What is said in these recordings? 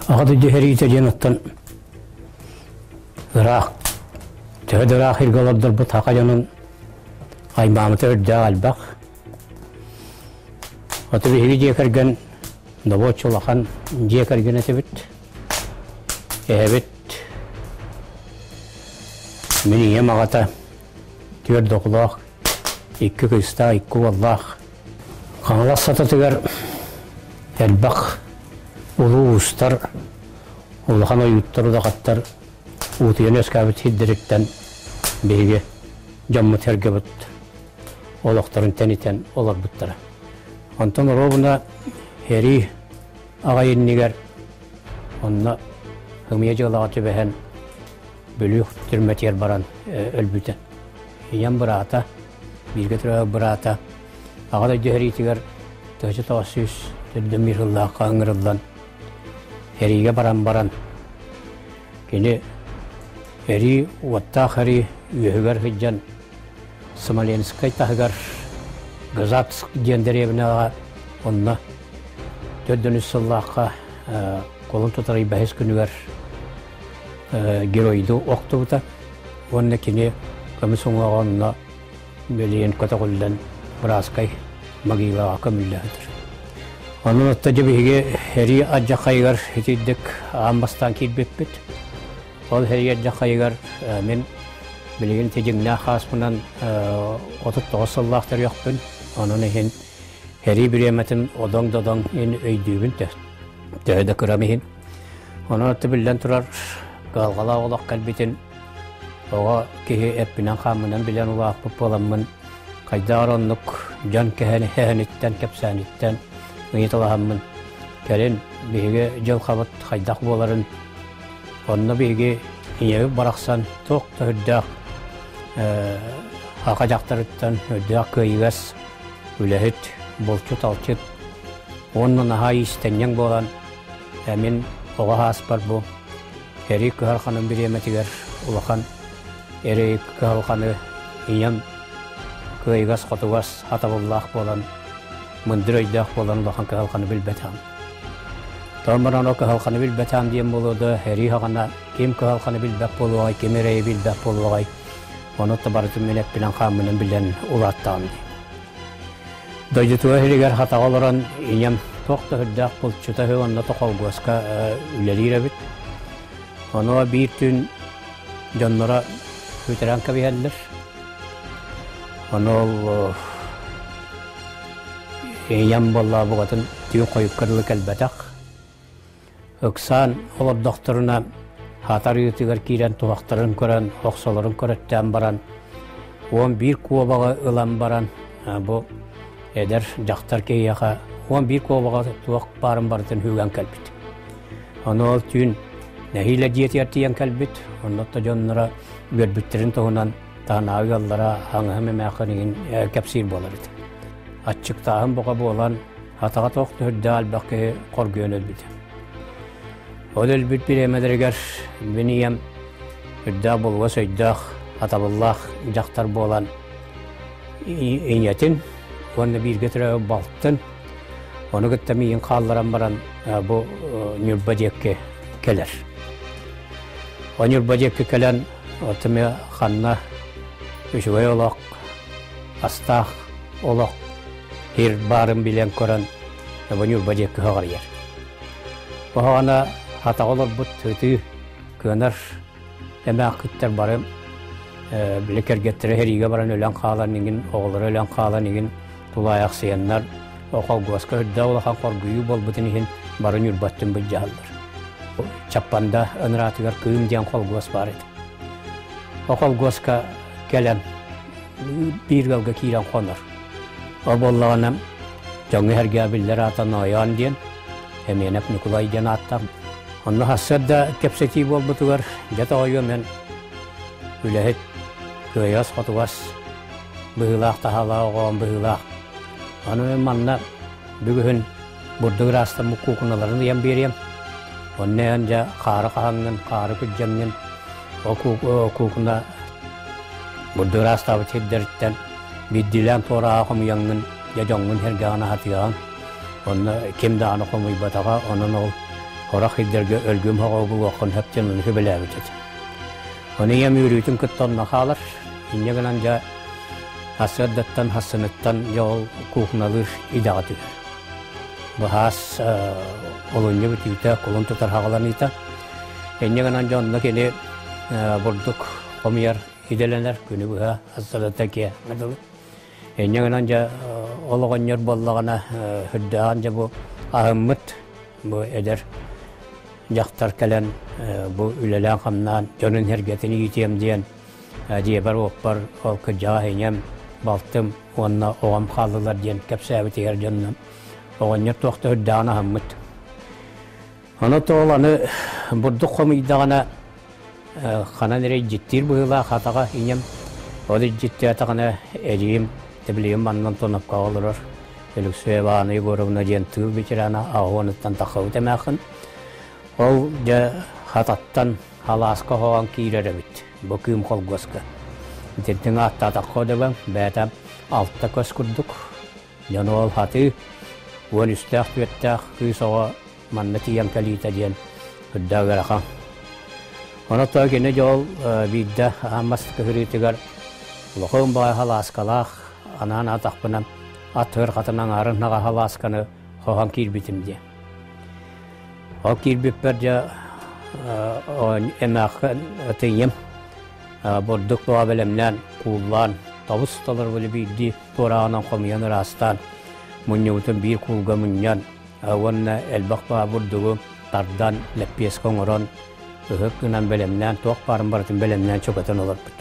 Аҕа дойду сэриитэ диэн оттон ыраах, төһө да ыраах сиргэ олордорбут саха дьонун аймаамыта үрдээх элбэх. Аты биһиги дьиэ кэргэн добуоччу улахан дьиэ кэргэн этибит. Эһэбит мин ийэм аҕата түөрт оҕолоох, икки кыыстаах, икки уоллаах. Хаҥалас сататыгар элбэх улуу уустар, улахан ойууттар, удахаттар уутуйан үөскээбит сирдэриттэн биһиги дьоммут-сэргэбит олохторун тэнитэн олорбуттара. Онтон оруобуна сэрии аҕай иннигэр онно ымыйа дьыалаҕа түбэһэн Бүлүү түрмэтигэр баран өлбүтэ. Ийэм быраата, бииргэ төрөөбүт быраата Аҕа дойду сэриитигэр 1991 сыллаахха ыҥырыллан сэриигэ баран баран кини эрии уоттаах эрии үөһүгэр сылдьан Смоленскай таһыгар Газатск диэн дэриэбинэҕэ онно төрдүнүс сыллаахха кулун тутар ый бэһис күнүгэр геройдуу охтубута уонна кини көмүс уҥуоҕа онно бэлиэн көтөҕүллэн бырааскай могилаҕа көмүллэ сытар. Онон отто дьэ биһиги сэрии алдьархайыгар итирдик аан бастаан киирбиппит. Ол сэрии алдьархайыгар мин билигин тидьиҥнээх хааспынан 39 сыллаах төрүөхпүн. Онон иһин сэрии бириэмэтин одоҥ-додоҥ иһин өйдүүбүн төһө да кырам иһин. Онон отто биллэн турар кыһалҕалаах олох кэлбитин оҕо киһи эппинэн-хааммынан билэн улааппыт буоламмын хайдах эрэ оннук дьон кэһэниттэн, кэпсээниттэн ыйыталаһаммын кэлин биһиги дьылҕабыт хайдах буоларын онно биһиги ийэбит барахсан туох да үрдээх саха дьахтарыттан үрдээх кыайыгас үлэһит, булчут-алчыт уонна наһаа иистэнньэҥ буолан мин оҕо сааспар бу Эрий кыһарҕанын бириэмэтигэр улахан эрэй кыһалҕаны ийэм кыайыгас-хотугас сатабыллаах буолан, мындыр өйдөөх буолан улахан кыһалҕаны билбэтэҕим. Тоҕо баран ол кыһалҕаны билбэтэҕим диэн буолуо да, эрий саҕана ким кыһалҕаны билбэт буолуоҕай, ким эрэйи билбэт буолуоҕай, ону да барытын мин эппинэн-хааммынан билэн улааттаҕым дии. Дойдутугар иһигэр хатаҕа олорон ийэм туох да сүрдээх булчута үһү уонна тохолгуоска үлэлиир эбит. Ону биир түүн дьонноро сүтэрэн кэбиһэллэр. Ону ол ийэм буоллаҕа букатын түүн хойукка дылы кэлбэтэх. Ыксаан олордохторуна хата арыытыгар киирэн туһахтарын көрөн, охсолорун көрөттөөн баран, 11 куобаҕы ылан баран, бу эдэр дьахтар киһиэхэ 11 куобаҕа туох баарын барытын үгэн кэлбит. Ону ол түүн нэһиилэ дьиэтигэр тиийэн кэлбит, онно дьонноро үөрбүттэрин туһунан таһынааҕы ыаллара хаҥаһым эмээххин игин кэпсиир буолар этэ. Аччыктааһын боҕо буолан, Атаҕа туох да үрдээх элбэх киһи хоргуйан өлбүтэ. Ол өлбүт бириэмэлэригэр мин ийэм үрдээх булугас өйдөөх, атабыллаах дьахтар буолан ийэтин уонна бииргэ төрөөбүт балтын ону кытта миигин хаалларан баран бу Ньурба диэки кэлэр. О Ньурба диэки кэлэн отуме ханна үчүгэй олох, астаах олох Ир баарын билэн көрөн, бу Ньурба диэки көҕөрүйэр. Оһоҕоно атаҕа олорбут ытыы кыанар эмээххиттэр бары били кэргэттэрэ сэриигэ баран өлөн хаалан иҥин, оҕолоро өлөн хаалан иҥин тулаайахсыйаннар холгуоска үрдээх улахан хоргуйуу буолбутун иһин бары Ньурбаттан былдьаһаллар. Чаппанда ыныраатыгар Кыым диэн холгуос баар этэ. Ол холгуоска кэлэн биир ыалга киирэн хонор. Ол буоллаҕына дьоҥҥо-сэргэҕэ биллэр аата Нойоон диэн, Эмиэнэп Ньукулай диэн ааттаах. Онно сарсыарда кэпсэтии буолбутугар дьэ тоҕойуом мен үлэһит, кыайыгас-хотугас, быһыылаах-таһаалаах оҕоҕум быһыылаах. Аны мин манна бүгүһүн бурдук ыраастаммыт куукуналарын ыйан биэриэм. Онно эн дьэ хаары хаһаҥҥын, хаары күрдьэҥҥин, ол куукуна бурдук ыраастаабыт сирдэриттэн биирдиилээн туорааҕы хомуйаҥҥын, дьэ дьоҥҥун-сэргэҕин аһатыаҕыҥ. Онно ким даҕаны хомуйбатаҕа, онон ол Орох ирдэргэ өлгүм хоҕо булуоххун сөп диэн ону сүбэлээбит этэ. Ону ийэм үөрүүтүн кытта онно хаалар. Инньэ гынан дьэ сарсыардаттан хассыныттан дьэ ол куукуналыыр идэҕэ түһэр. Быһаас олунньу бүтүүтэ, кулун тутар хаҕаланыыта. Инньэ гынан дьэ онно кини бурдук хомуйар идэлэнэр күнү быһа сарсыардаттан киэһээҥҥэ дылы. Инньэ гынан дьэ ол оҕонньор буоллаҕына үрдээҕин дьэ бу аһыммыт бу эдэр дьахтар кэлэн бу үлэлээн-хамнаан дьонун сэргэтин иитиэм диэн дьиэбэр-уоппар ол кырдьаҕас ийэм, балтым уонна оҕом хааллылар диэн кэпсээбитигэр дьонно оҕонньор туох да үрдээҕин аһыммыт. Ону тоол аны бурдук хомуйдаҕына ханан эрэ илдьиттиир быһыылаах атаҕа ийэм ол илдьиттээтэҕинэ эдьиийим Тэбилиим манна Антоновкаҕа олорор Өлөксөй Ивановна Егоровна диэн тыыл ветерана аҕыһыаныттан таххабыт эмээххин. Ол дьэ хататтан алааска хоһоон киирэр эбит бу Кыым холгуоска. Итинтиҥ ааттаатахха дөбөҥ бэйэтэ алта көс курдук. Дьон ол хатыы 13-тээх түөртээх кыыс оҕо манна тиийэн кэлиитэ диэн үрдээх ыарахан. Онон кини дьол биирдэ аан бастакы сырыытыгар улахан баҕайы халааскалаах анаан атахпынан ат ыархатын аҥаарын наҕа халаасканы хоһон киирбитим диэн. Ол киирбиппэр дьэ эмээххин тыйым бурдук бөҕө бэлэмнээн кууллаан тобус толору биирдии туорааҕынан хомуйан ыраастаан мунньубутун биир куулга мунньан уонна элбэх баа бурдугу тардан лэппиэскэ оҥорон ыһык гынан бэлэмнээн туох баарын барытын бэлэмнээн чөкөтөн олорбут.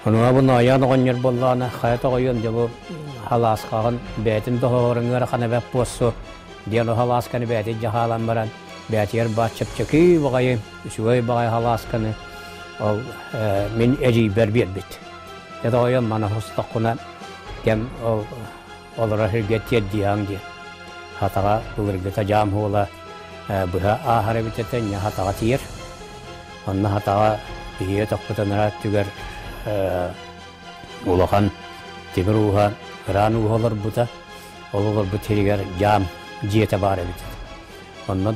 Онуоха бу Ноойоон оҕонньор буоллаҕына хайа тоҕойуон дьэ бу халааскаҕын бэйэтин доһоҕорун ыарахан эбэт буоссу диэн халаасканы бэйэтин дьаһаалан баран бэйэтигэр баар чэпчэки баҕайы үчүгэй баҕайы халаасканы ол мин эдьиийбэр биэрбит. Дьэ тоҕойуон маны хостоххуна кэм ол олорор сиргэ тиэрдиэҕиҥ диэн. Хатаҕа былыргыта дьаам уола быһа ааһар эбит этэ, инньэ хатаҕа тиийэр. Онно хатаҕа биһиги өтөхпүт түгэр улахан тимир ууһа, ыраан ууһа олорбута. Ол олорбут сиригэр дьаам дьиэтэ баар эбит. Онно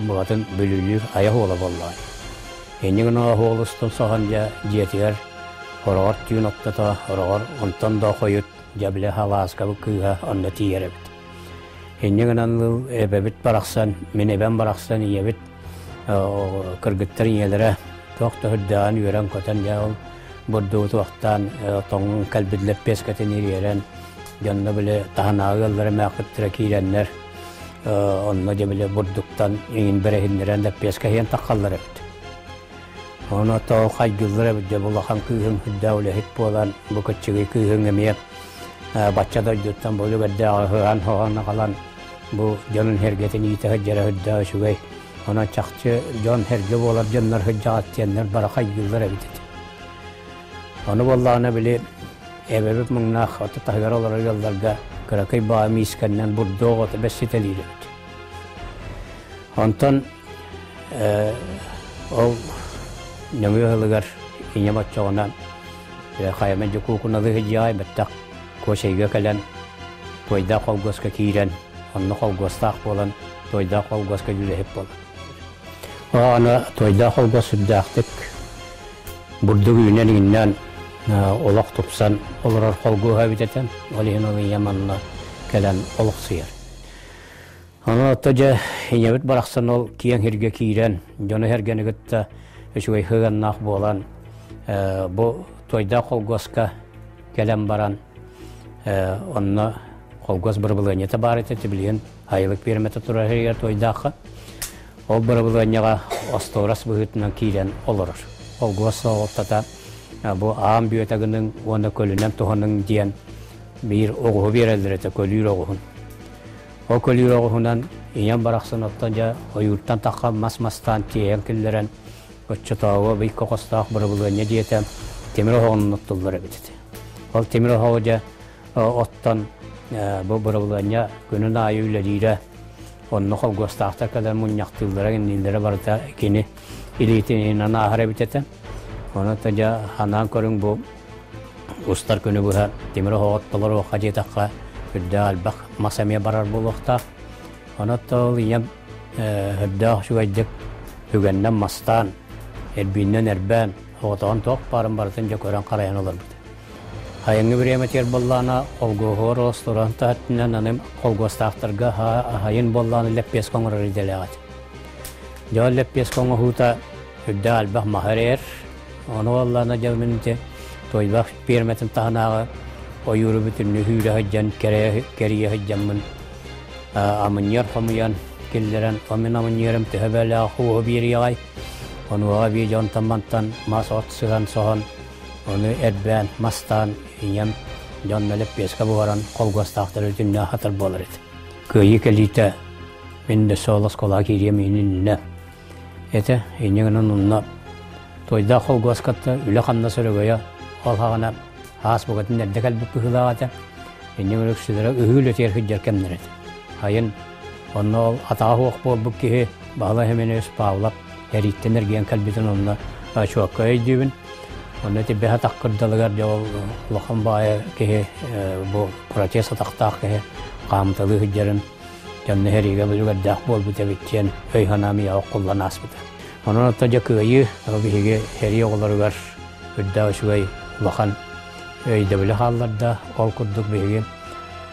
букатын бүлүүлүүр айах уола буоллаҕа. Инньэ гынан оһуол устун соһон дьэ дьиэтигэр хороҕор түүн оттото, хороҕор онтон да хойут Дьэ били халааскабыт кыыһа онно тиийэр эбит. Инньэ гынан ыл эбэбит барахсан, мин эбэм барахсан ийэбит кыргыттар ийэлэрэ туох да үрдээҕин үөрэн-көтөн дьэ ол бурдугу туохтаан тоҥун кэлбит лэппиэскэтин ириэрэн дьонно били таһынааҕы ыаллара эмээххиттэрэ киирэннэр онно дьэ били бурдуктан иҥин бэрэһиннэрэн лэппиэскэ иһэн таххаллар эбит. Ону тоҕо хайгыыллар эбит дьэ бу улахан кыыһыҥ үрдээх үлэһит буолан, бу кыччыгый кыыһыҥ эмиэ бачча дойдуттан бу үлүгэрдээҕи ыһан-хоһон аҕалан бу дьонун сэргэтин иитэ сылдьара үрдээх үчүгэй. Онон чахчы дьон сэргэ буолар дьоннор сылдьаҕыт диэннэр бары хайгыыллар эбит этэ. Ону буоллаҕына били эбэбит муҥнаах ото таһыгар олорор ыалларга кыракый баҕа миискэннэн бурдук оҕото бэсситэлиир эбит. Онтон Ол нөҥүө ыһылыгар ийэм оччоҕуна хайама дьокуукуналыы сылдьыаҕай бэттэх Куочайга кэлэн Туойдаах холгуоска киирэн онно холгуостаах буолан Туойдаах холгуоска үлэһит буолан. Аны Туойдаах холгуос сүрдээхтик бурдук үүнэн иҥнэн олох тупсан олорор холгуоһа эбит этэ. Ол иһин ол ийэм онно кэлэн олохсуйар. Ону отто дьэ ийэбит барахсан ол киэҥ сиргэ киирэн, дьону-сэргэни кытта үчүгэй сыһыаннаах буолан, бу Туойдаах холгуоска кэлэн баран, онно холгуос бырабылыанньата баар этэ, билигин айылык пиэрмэтэ турар сиригэр Туойдаахха. Ол бырабылыанньаҕа остуорас быһыытынан киирэн олорор. Холгуос салалтата бу аан бүөтэ гыныҥ уонна көлүнэн туһаныҥ диэн биир оҕуһу биэрэллэр этэ, көлүүр оҕуһун. Ол көлүүр оҕуһунан ийэм барахсан оттон дьэ ойууртан таххан мас мастаан тиэйэн киллэрэн оччотооҕу быйка хостоох бырабылыанньа дьиэтэ тимир оһоҕунан оттуллар эбит этэ. Ол тимир оһоҕу дьэ оттон бу бырабылыанньа күнүн аайы үлэлиирэ онно холгуостаахтар кэлэн мунньахтыыллара иннилэрэ барыта кини илиитинэн ааһар эбит этэ. Онон дьэ ханаан көрүҥ бу Устар күнү быһа тимир оһоҕот толоруохха диэтэххэ, үрдээх элбэх мас эмиэ барар буолуохтаах. Онон ол ийэм Өрдөөх үчүгэйдик үгэннэн мастаан, эрбииннэн эрбээн, оҕотоҕун туох баарын барытын дьэ көрөн харайан олорбут. Айыҥҥы бириэмэтигэр буоллаҕына холгуоһугар олостуран таһыттынан аны холгуостаахтарга аһайын буоллаҕына лэппиэскэ оҥорор идэлээх этэ. Дьэ ол лэппиэскэ оҥоһуута үрдээх элбэх маһы эрэйэр. Ону буоллаҕына дьэ мин ити Туойбах пиэрмэтин таһынааҕы ойууру бүтүннүү сүүрэ сылдьан, кэрийэ сылдьаммын амынньыар хомуйан киллэрэн, ол мин амынньыарым төһө бэлээх уоһу биэриэҕэй, онуоха бии дьонтон мантан мас от сыһан соһон, ону эрбээн, мастаан ийэм дьонно лэппиэскэ буһаран холгуостаахтары бүтүннүү аһатар буолар этэ. Кыайыы кэлиитэ мин да сол оскуолаҕа киириэм иннинэ этэ. Инньэ гынан онно Туойдаах холгуоскатта үлэ-хамнас өрөгөйө ол хаҕана аас букатын эрдэ кэлбит быһыылаах этэ. Инньэ гынан үксүлэрэ ыһыы үлэтигэр сылдьар кэмнэрэ этэ. Сайын онно ол атаҕа суох буолбут киһи Баһылай Семенович Павлов эрииттэн эргийэн кэлбитин онно чуокка өйдүүбүн. Онно ити бэһэ атах кырдалыгар дьэ ол улахан баайа киһи бу протез атахтаах киһи хаамыталыы сылдьарын дьонно сэриигэ бүлүгэрдээх буолбут эбит диэн өй-санаам ийэҕэ оххуллан ааспыта. Онон оттон дьэ кыайыы биһиги сэрии оҕолоругар үрдээх үчүгэй улахан өйдөбүлү хаалларда. Ол курдук биһиги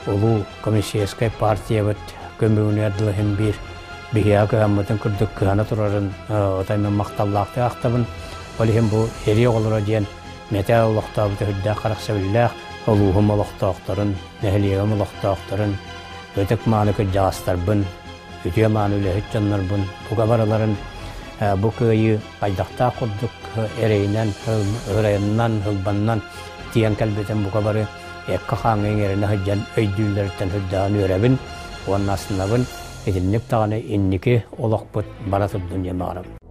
улуу коммунистическай партиябыт көмүгүнүгэр дылы иһин биир биһиэхэ кыһаммытын курдук кыһана турарын отой мин махталлаахтык ахтабын. Ол иһин бу сэрии оҕолоро диэн мэтээл олохтообута үрдээх харахсабиллаах улууһум олохтоохторун, нэһилиэгим олохтоохторун, ытык-мааны кырдьаҕастарбын, үтүө-мааны үлэһит дьоннорбун бука барыларын бу кыайыы хайдахтаах курдук эрэйинэн, ырайынан, ылбаннан тиийэн кэлбитин бука бары эккэ-хааҥҥа иҥэринэ сылдьан өйдүүллэриттэн сүрдээҕин үөрэбин уонна астынабын. Итинник даҕаны инники олохпут бара турдун диэн баҕарабын.